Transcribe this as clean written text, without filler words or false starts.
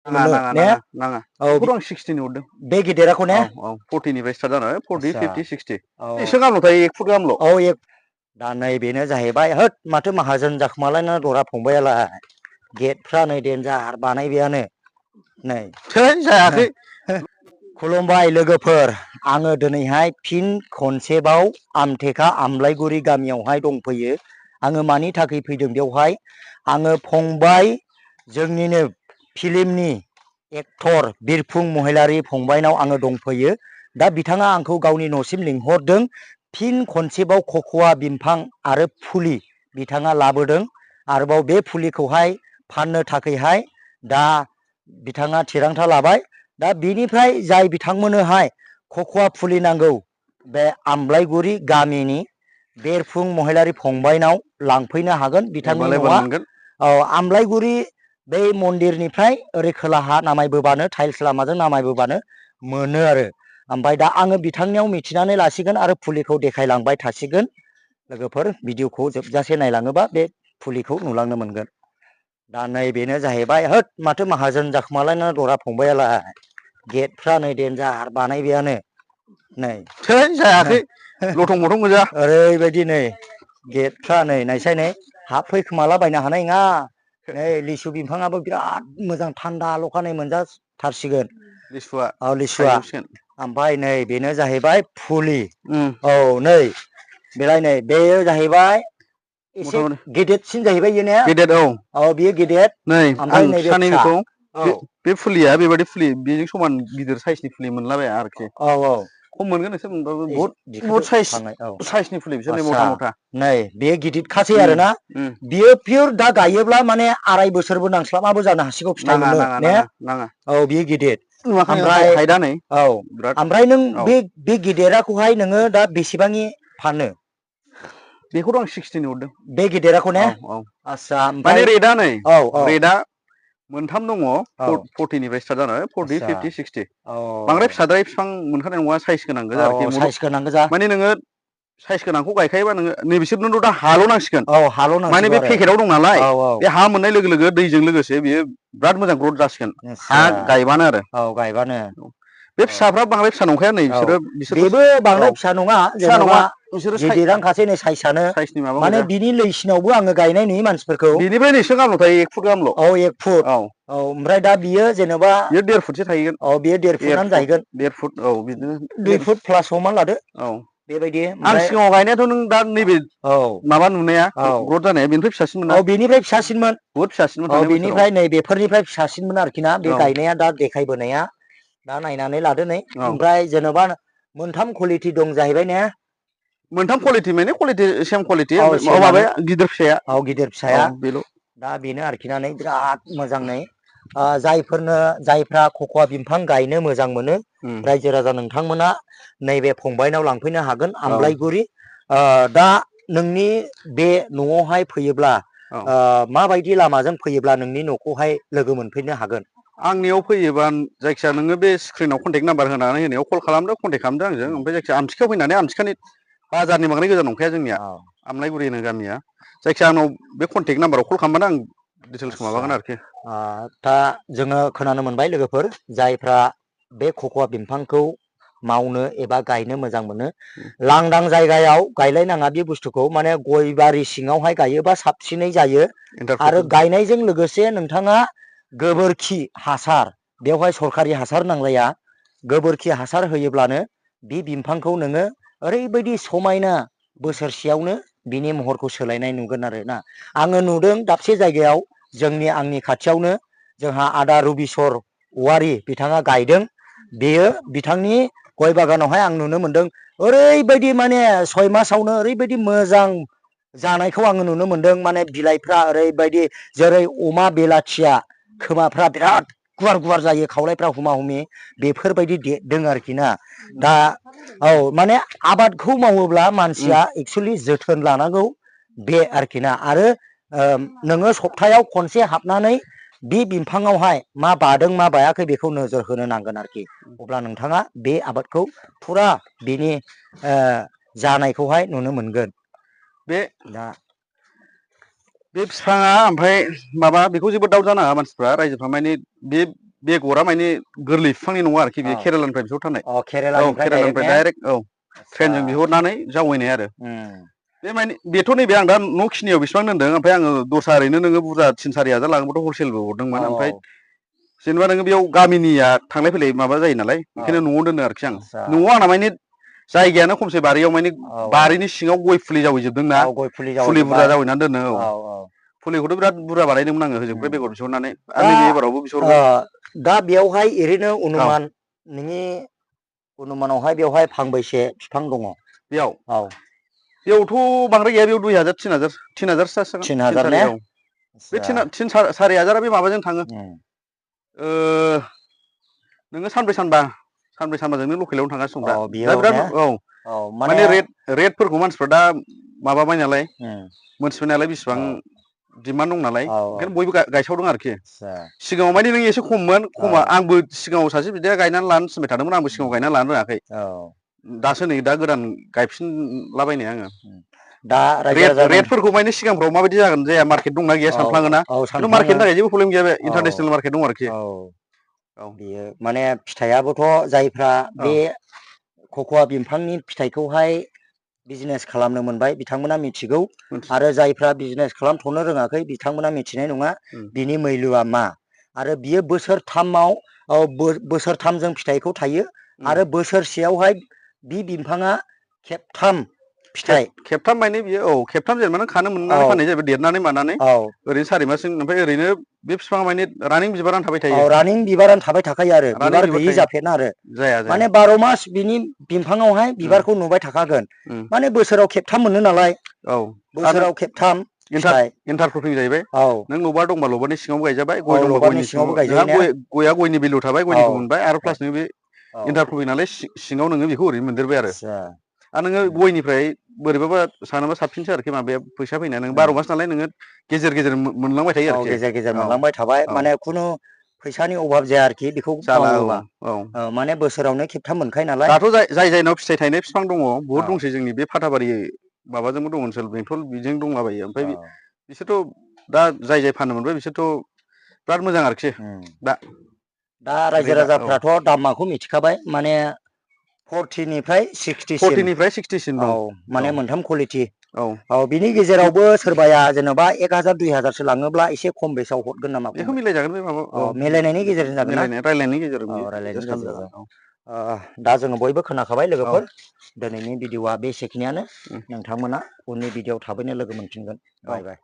नाङा बेखौथ' आं 60नि हरदों बे गिदिराखौ ने औ 40निफ्राय स्टार्ट जानानै 40 50 60 एसे गाहामल' थायो 1 फुट गाहामल' औ दा नै बेनो जाहैबाय होद माथो माहाजोन जाखोमालाय ना दरा फंबायालाय गेटफ्रा नै देन्जार बानायबायानो नै जायाखै खुलुमबाय लोगोफोर आङो दिनैहाय फिन खनसेबाव आमथेखा आमलायगुरि गामियावहाय दंफैयो आङो मानि थाखाय फैदों बेवहाय आङो फंबाय जोंनिनो फिल्मनि एक्टर बिरफुं महिलारि फंबायनाव आङो दंफैयो दा बिथाङा आंखौ गावनि न'सिम लिंहरदों फिन खनसेबाव ककवा बिफां आरो फुलि बिथाङा लाबोदों आरोबाव बे फुलिखौहाय फाननो थाखायहाय दा बिथाङा थिरांथा लाबाय दा बिनिफ्राय जाय बिथांमोननोहाय ककवा फुलि नांगौ बे आमलायगुरि गामिनि बिरफुं महिलारि फंबायनाव लांफैनो हागोन बिथांनि न'आ औ आमलायगुरि बै मन्दिरनिफ्राय ओरै खोलाहा नामायबोबानो टाइल्स लामाजों नामायबोबानो मोनो आरो ओमफ्राय दा आङो बिथांनियाव मिथिनानै लासिगोन आरो फुलिखौ देखायलांबाय थासिगोन लोगोफोर भिडिअखौ जोबजासे नायलाङोबा बे फुलिखौ नुलांनो मोनगोन दा नै बेनो जाहैबाय होद माथो माहाजोन जाखोमालाय ना दरा फंबायालाय गेटफ्रा नै देन्जार बानायबायानो नै जायाखै लथं मथं गोजा ओरैबायदि नै गेटफ्रा नै नायसाय नै हाबफैखोमालाबायनो हानाय नङा नै लिसु बिफाङाबो बिराद मोजां थान्दा लखानाय मोनजाथारसिगोन लिसुआ ओमफ्राय नै बेनो जाहैबाय फुलि औ नै बेलाय नै बेयो जाहैबाय एसे गेदेरसिन जाहैबाय इयो ने गेदेर औ बियो गेदेर नै आं ओमफ्राय नैबे खिथानि फिसा बेखौ औ बे फुलिया बेबायदि फुलि बेजों समान गिदिर साइजनि फुलि मोनलाबाया आरोखि औ औ खम मोनगोन एसे मोनबाबो दिखोदो बहुत थांनाय औ साइजनि फुलि बिसोर आदसा मथा मथा नै बे गिदिरखासै आरोना बियो पियर दा गायोब्ला माने 2.5 बोसोरबो नांस्लाबाबो जानो हासिगौ फिथाइ मोननो ने औ बियो गिदिर ओमफ्राय हाइदा नै औ बिराद ओमफ्राय नों बे गिदिराखौहाय नोङो दा बेसेबांनि फानो बेखौथ' आं 60नि हरदों बे गिदिराखौ ने औ आदसा माने ओमफ्राय रेटआ नै औ औ रेटआ मोनथाम दङ 40निफ्राय स्टार्ट जानानै 40 आदसा 50 60 औ बांद्राय फिसाद्राय बिफां मोनखानाय नङा साइज गोनां गोजा आरोखि साइज गोनां गोजा माने नोङो साइज गोनांखौ गायखायोबा नोङो नै बिसोरनोथ' दा हाल' नांसिगोन औ हाल' माने नांसिगौ बे आरो पेकेटाव दं नालाय औ औ बे हा मोननाय लोगो लोगो दैजों लोगोसे बियो बिराद मोजां ग्रथ जासिगोन हा आदसा गायबानो आरो औ गायबानो बे औ फिसाफ्रा बांद्राय फिसा नंखाया नै औ बिसोरबो बेबो बांद्राय फिसा नङा फिसा जेन'बा नङा बिसोरो गिदिरानोखासै नै साइसआनो साइसनि माबा माने गोजा बिनि लैसिनावबो आङो गायनाय नुयो मानसिफोरखौ बेनिफ्राय एसे गाहामल' थायो 1 फुट गाहामल' औ 1 फुट औ ओमफ्राय दा बियो जेनेबा बियो 1.5 फुटसो थाहैगोन औ बियो 1.5 फुटानो जाहैगोन 1.5 फुट औ बिदिनो 2 फुट प्लास हमना लादो औ बेबायदि आं ओमफ्राय सिगाङाव गायनायाथ' नों दा नैबे औ माबा नुनाया औ ग्रथ जानाया बेनिफ्राय फिसासिनमोन ना औ बेनिफ्राय फिसासिनमोन बुहुद फिसासिनमोन औ थांनाय बोसोराव बेनिफ्राय नै बेफोरनिफ्राय फिसासिनमोन आरोखि ना बे औ गायनाया दा देखायबोनाया दा नायनानै लादो नै औ ओमफ्राय जेन'बा मोनथाम कुवालिटि दं जाहैबाय ने मोनथाम कुवालिटि माने सेम कुवालिटि औ ओमफ्राय सेमानो माबाया गिदिर फिसाया औ गिदिर औ फिसाया बेल' दा बेनो आरोखि ना नै बिराद मोजाङै जायफ्रा ककवा बिफां गायनो मोजां मोनो रायजो राजा नोंथांमोना नैबे फंबायनाव लांफैनो हागोन औ आमलायगुरि दा नोंनि बे न'आवहाय फैयोब्ला औ माबायदि लामाजों फैयोब्ला नोंनि न'खौहाय लोगो मोनफैनो हागोन आंनियाव फैयोबा जायखिया नोङो बे स्क्रिनाव कन्टेक्ट नाम्बार होनानै होनायाव कल खालामदो कन्टेक्ट खालामदो आंजों ओमफ्राय जायखिया आमथिखायाव फैनानै आमथिखानि बाजारनि बांद्राय गोजान नंखाया जोंनिया औ आमलायगुरि होनो गामिया जायखिया आंनाव बे कन्टेक्ट नाम्बाराव कल खालामबानो आं डिटेल्सखौ आदसा माबागोन आरोखि दा जोङो खोनानो मोनबाय लोगोफोर जायफ्रा बे ककवा बिफांखौ मावनो एबा गायनो मोजां मोनो लांदां जायगायाव गायलायनाङा बे बुस्थुखौ माने गय बारि सिङावहाय गायोबा साबसिनै जायो आरो इन्टारक्रेटेड गायनायजों लोगोसे नोंथाङा गोबोरखि हासार बेवहाय सरखारि हासार नांलाया गोबोरखि हासार होयोब्लानो बे बिफांखौ नोङो ओरैबायदि समायना बोसोरसेयावनो बिनि महरखौ सोलायनाय नुगोन आरोना आङो नुदों दाबसे जायगायाव आंनि खाथियावनो जोंहा आदा रबिसर औवारि बिथाङा गायदों बेयो बिथांनि गय बागानावहाय आं नुनो मोनदों ओरैबायदि माने 6 मासावनो ओरैबायदि मोजां जानायखौ आङो नुनो मोनदों माने बिलाइफ्रा ओरैबायदि जेरै अमा बेलाथिया खोमाफ्रा बिराद गुवार गुवार जायो खावलायफ्रा हुमा हुमि बेफोरबायदि देरदों आरोखि ना दा औ माने आबादखौ मावोब्ला मानसिया एक्सुवेलि जोथोन लानांगौ बे आरोखि ना आरो नोङो सप्तायाव खनसे हाबनानै बे बिफाङावहाय मा बादों मा बायाखै बेखौ नोजोर होनो नांगोन आरोखि अब्ला नोंथाङा बे आबादखौ फुरा बिनि जानायखौहाय नुनो मोनगोन बे दा बे बिफाङा ओमफ्राय माबा बेखौ जेबो दाउट जानाङा मानसिफ्रा रायजोफ्रा माने बे बेगरा माने गोरलै बिफांनि नङा आरोखि बे केरेलानिफ्राय बिहरथारनाय केरेलानिफ्राय डाइरेक्ट ट्रेनजों बिहरनानै जावैनाय आरो बे माने बेथ' नैबे आं दा न'खिनियाव बेसेबां दोनदों ओमफ्राय आङो दस्रा ओरैनो नोङो बुरजा 3-4 हाजार लागोनबाथ' हलसेलबो हरदोंमोन ओमफ्राय जेनेबा नोङो बेयाव गामिनिया थांलाय फैलाय माबा जायो नालाय ओंखायनो न'आव दोनो आरोखि आं न'आव आंना माने जायगायानो खमसे बारियाव माने बारिनि सिङाव गय फुलि जावैजोबदोंना फुलि बुरजा जावैनानै दोनो फुलिखौथ' बिराद बुरजा बानायदोंमोन आङो होजोंनिफ्राय बेगर बिहरनानै आरो नैबे एबारावबो बिहरगोन दा बेयावहाय ओरैनो अनुमान नोंनि अनुमानावहाय बेवहाय फांबैसे बिफां दङ बेयावथ' बांद्राय गैया बेयाव 2,000-3,000 जासिगोन 3,000 ने बे 3-4 हाजारा बे माबाजों थाङो नोङो सानब्रै सानबाजोंनो लकेलावनो थांगासिनो दं दा बिराद माने रेटफोरखौ मानसिफ्रा दा माबाबाय नालाय मोनथिबाय नालाय बेसेबां डिमान्ड दं नालाय ओंखायनो बयबो गायसावदों आरोखि सिगाङाव माने नों एसे खममोन खमा आंबो सिगाङाव सासे बिदाया गायनानै लानो थिनबाय थादोंमोन आंबो सिगाङाव गायनानै लानो रोङाखै दासो नै दा गोदान गायफिनलाबायनाय आङो दा रेटफोरखौ माने सिगांफ्राव माबायदि जागोन जाया मार्केट दंना गैया सानफ्लाङोना खिन्थु मार्केटनि थाखाय जेबो प्रब्लेम गैया बे इन्टारनेसनेल मार्केट दं आरोखि बेयो माने फिथाइयाबोथ' जायफ्रा बे कक'वा बिफांनि फिथाइखौहाय बिजनेस खालामनो मोनबाय बिथांमोना मिथिगौ आरो जायफ्रा बिजनेस खालामथ'नो रोङाखै बिथांमोना मिथिनाय नङा बिनि मैल'आ मा आरो बियो बोसोरथामजों फिथाइखौ थायो आरो बोसोरसेयावहाय बि बिफाङा खेबथाम फिथाइ खेबथाम माने बियो खेबथाम जेनेबा नों खानो मोननानै फाननाय जाहैबाय देरनानै मानानै ओरैनो 4 मासजों ओमफ्राय ओरैनो बे बिफाङा माने रानिं बिबारानो थाबाय थायो रानिं बिबारानो थाबाय थाखायो आरो बिबार गैयि जाफेरना आरो माने 12 मास बिनि बिफाङावहाय बिबारखौ नुबाय थाखागोन माने बोसोराव खेबथाम मोनो नालाय बोसोराव खेबथाम इन्टारक्रपिं जाहैबाय नों लबार दंबा लबारनि सिङावबो गायजाबाय गय दंबा लबारनि गयनि सिङावबो सिङाव गायजायो नोंहा गया गयनि भेलु थाबाय गयनिखौ मोनबाय आरो प्लास नों बे इन्टारक्रपिं नालाय सिङाव नोङो बेखौ ओरैनो मोनदेरबाय आरो नोङो गयनिफ्राय बोरैबाबा सानोबा साबसिनसो आरोखि माबाया फैसा फैनाया नों 12 मास नालाय नोङो गेजेर गेजेर मोनलांबाय थायो आरोखि गेजेर गेजेर मोनलांबाय थाबाय माने खुनु फैसानि अभाब जाया आरोखि बेखौ मावोबा माने बोसोरावनो खेबथाम मोनखायो नालाय दाथ' जाय जायनाव फिथाइ थायनाय बिफां दङ बहुद दंसै जोंनि बे फाथाबारि माबाजोंबो दं ओनसोल बेंथल बिजों दंलाबायो ओमफ्राय बिसोरथ' दा जाय फाननो मोनबाय बिसोरथ' बिराद मोजां आरोखि दा रायजो राजाफ्राथ' दामखौ मिथिखाबाय माने 40निफ्राय 60सिम दं माने मोनथाम कुवालिटि बिनि गेजेरावबो सोरबाया जेन'बा 1,000-2,000सो लाङोब्ला एसे खम बेसाव हरगोन नामा बेखौ मिलायजागोन बे माबा मिलायनायनि गेजेरजों जागोन ना रायलायनायनि गेजेरजों रायलायनायनि गेजेरजों दा जोङो बयबो खोनाखाबाय लोगोफोर दिनैनि भिडिअ'आ बेसेखिनियानो नोंथांमोना उननि भिडिअ'आव थाबैनो लोगो मोनफिनगोन बाय बाय